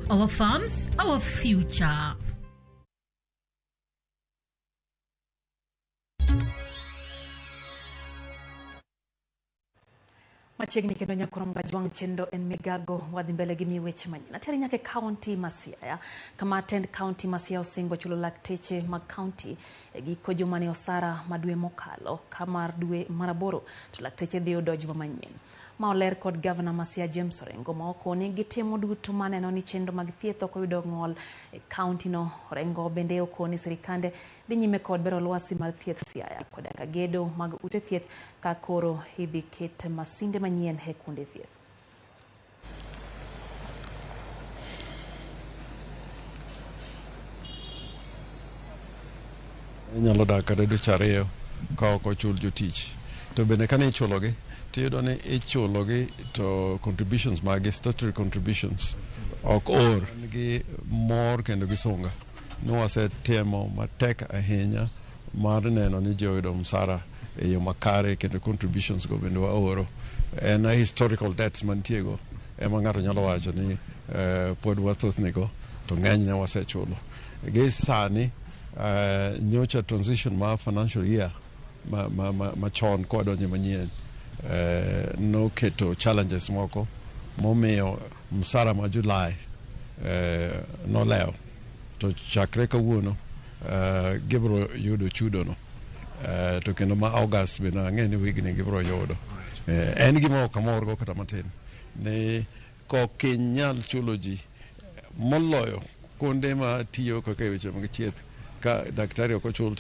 Our farms, our future. Machiegni kendo nyakoro Mgajwang' chenro en migago wadhi mbele gi miyo weche manyien. Ateri nyaka e kaunti ma Siaya kama tend kaunti ma Siaya osingo chulo lakteche mag kaunti e giko juma ne osara ma dwe mokalo ka mar dwe mar aboro to lakteche dhi yudo juma manyien. Ma oler kod gavana ma Siaya James Orengo ma okoni gitimo duto maneno ni chenro mag thieth ok oyudo ng'ol e kaunti no. Orengo bende okoni sirikande dhi nyime kod bero lwasi mar thieth Siaya koda ka gedo mag ute thieth ka koro idhi ket masinde manyien e kuonde thieth. Inyalo dak kata dweche ariyo ka ok ochul jotich. To bende kane ichulogi, tiyudo ni ichulogi to contributions magi, statutory contributions, ok or. Gi mor kendo gi sunga ni wasetemo matek ahinya mar neno ni ji oyudo msara e yo makare kendo contributions go bende waoro. En historical debts mantie go ema ng'ato nyalo wacho ni pod wathothne go to ng'enyne wasechulo. Gi sani nyocha transition mar financial year machon kwadonjo manyien noketo challenges moko momiyo msara ma July nolewo to chakre kawuono gibiro yudo chudo no to kendo ma August bende ang'e ni wigni gibiro yudo. En gima ok amorgo kata matin ni kok inyal chulo ji moloyo kuonde ma tiyo kaka e weche mag thieth ka daktari ok ochul.